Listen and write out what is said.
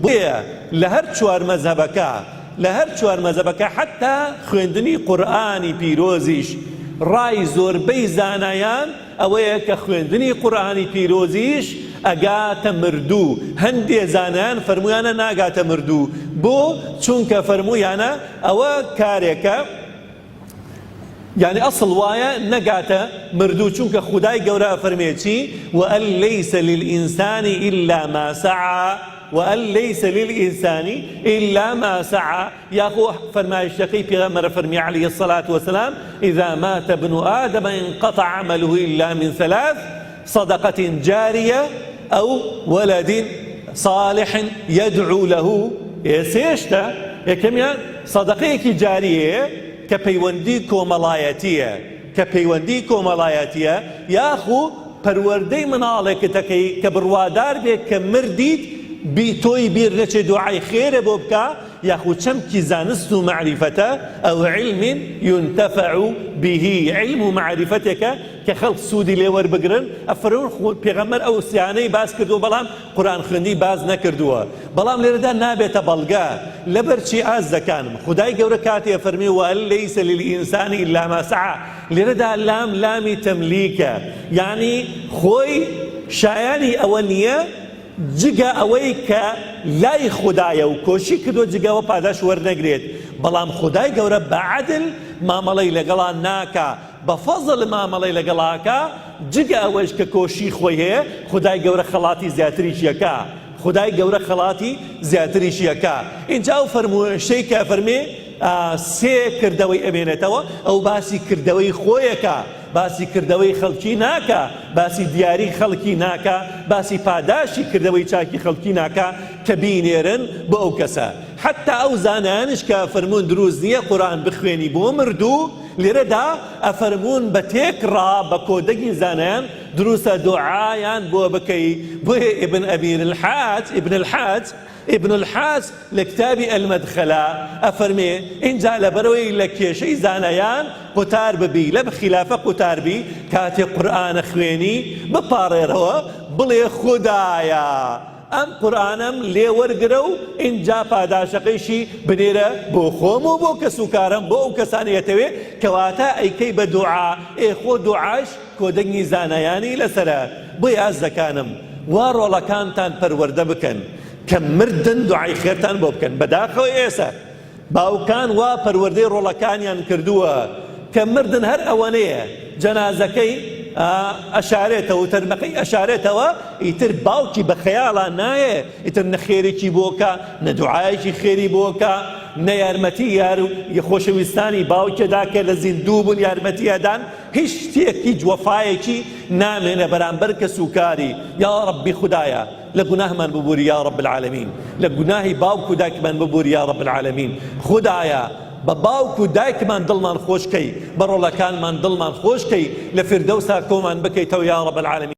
بۆیە لە هەر چوار مەزهەبەکە لە هەر چوار مەزهەبەکە حەتتا خوێندنی قورئانی پیرۆزیش ڕای زۆربەی زانایان ئەوەیە کە خوێندنی قورئانی پیرۆزیش ئەگاتە مردوو، هەندێ زانایان فەرموویانە ناگاتە مردوو، بۆ؟ چونکە فەرموویانە ئەوە کارێکە یانی ئەسڵ وایە نەگاتە مردوو، چونکە خودای گەورە ئەفەرمێ چی؟ وأن ليس للإنسان إلا ما سعى وأن ليس للإنسان إلا ما سعى یاخۆ فەرمایشتەکەی پێغەمبەر فەرمی علیە الصلاة والسلام اذا مات ابن آدم انقطع عمله الا من ثلاث صدقة جاریە او ولد صالح يدعو له ئێ سێ شتە یەکەمیان سەدەقەیەکی جاریەیە کە پەیوەندی کۆمەڵایەتیە کە پەیوەندی کۆمەڵایەتیە یاخو پەروەردەی مناڵێکت ئەکەی کە بڕوادار بێ کە مردیت بی تۆی بیر نەچێ دوعای خێرە بۆ بکا یاخو چەمکی زانست و مەعریفەتە او علم ينتفع به علم و مەعریفەتێکە کە خەڵک سوودی لێ وەربگرن ئەفەرموون خو پێغەمبەر ئەو سیانەی باس کردووە بەڵام قورئان خوێندنی باس نەکردووە بەڵام لێرەدا نابێتە بەڵگە لەبەرچی ئاززەکانم خودای گەورە کاتێ ئەفەرموێ وان لیس للانسان الا ما سعی لێرەدا لام لامی تەملیکە یانی خۆی شایانی ئەوە نییە جگە ئەوەی کە لای خودایە و کۆشی کردووە جگە ئەوە پاداش وەرنەگرێت بەڵام خودای گەورە بە عەدل مامەڵەی لەگەڵا ناکا بە فەزل مامەڵەی لەگەڵا ئەکا جگە ئەوەیش کە کۆشی خۆی هەیە خودای گەورە خەڵاتی زیاتریشی ئەکا خودای گەورە خەڵاتی زیاتریشی ئەکا ئینجا ئەو فەرمووشەی کە ئەفەرمێ سێ کردەوەی ئەمێنێتەوە ئەو باسی کردەوەی خۆیەکا باسی کردەوەی خەڵکی ناکا باسی دیاری خەڵکی ناکا باسی پاداشتی کردەوەی چاکی خەڵکی ناکا کە بینێرن بۆ ئەو کەسە حەتا ئەو زانایانیش کە ئەفەرموون دروست نییە قورئان بخوێنی بۆ مردوو لێرەدا ئەفەرموون بە تێکڕا بە کۆدەنگی زانایان دروستە دوعایان بۆ بکەی بۆیە ابن ابی الحاج ابن الحاج ابن الحاج لە کتابی المدخلە ئەفەرمێ ئینجا لەبەرئەوەی لە کێشەی زانایان قوتار ببی لەم خیلافە قوتار بی کاتێ قورئان ئەخوێنی بپاڕێرەوە بڵێ خودایە ئەم قورئانەم لێ وەرگرە و ئینجا پاداشەکەیشی بنێرە بۆ خۆم و بۆ کەسوکارم بۆ ئەو کەسانەی ئەتەوێ کەواتە ئەیکەی بە دوعا ئێ خۆ دوعاش کۆدەنگی زانایانی لەسەرە بۆیە ئاززەکانم وا ڕۆڵەکانتان پەروەردە بکەن کە مردن دوعای خێرتان بۆ بکەن بەداخەوە ئێسە باوکان وا پەروەردەی ڕۆڵەکانیان کردووە کە مردن هەر ئەوەنەیە جەنازەکەی ئەشارێتەوە و تەرمەکەی ئەشارێتەوە ئیتر باوکی بە خەیاڵا نایێ ئیتر نە خێرێکی بۆکە نە دوعایەکی خێری بۆکە نە یارمەتی یار و خۆشەویستانی باوکێدا کە لە زیندوو بوون یارمەتی ئەدان هیچ شتێک هیچ وەفایەکی نامێنە بەرامبەر کەسوکاری یا ڕەبی خودایە لە گوناهمان ببوری یا رب العالمین لە گوناهی باوک و دایکمان ببوری یا رب العالمین خودایە بە باوک و دایکمان دڵمان خۆش کەی بە ڕۆڵەکانمان دڵمان خۆش کەی لە فردەوسا کۆمان بکەیتەوە یا رب العالمین.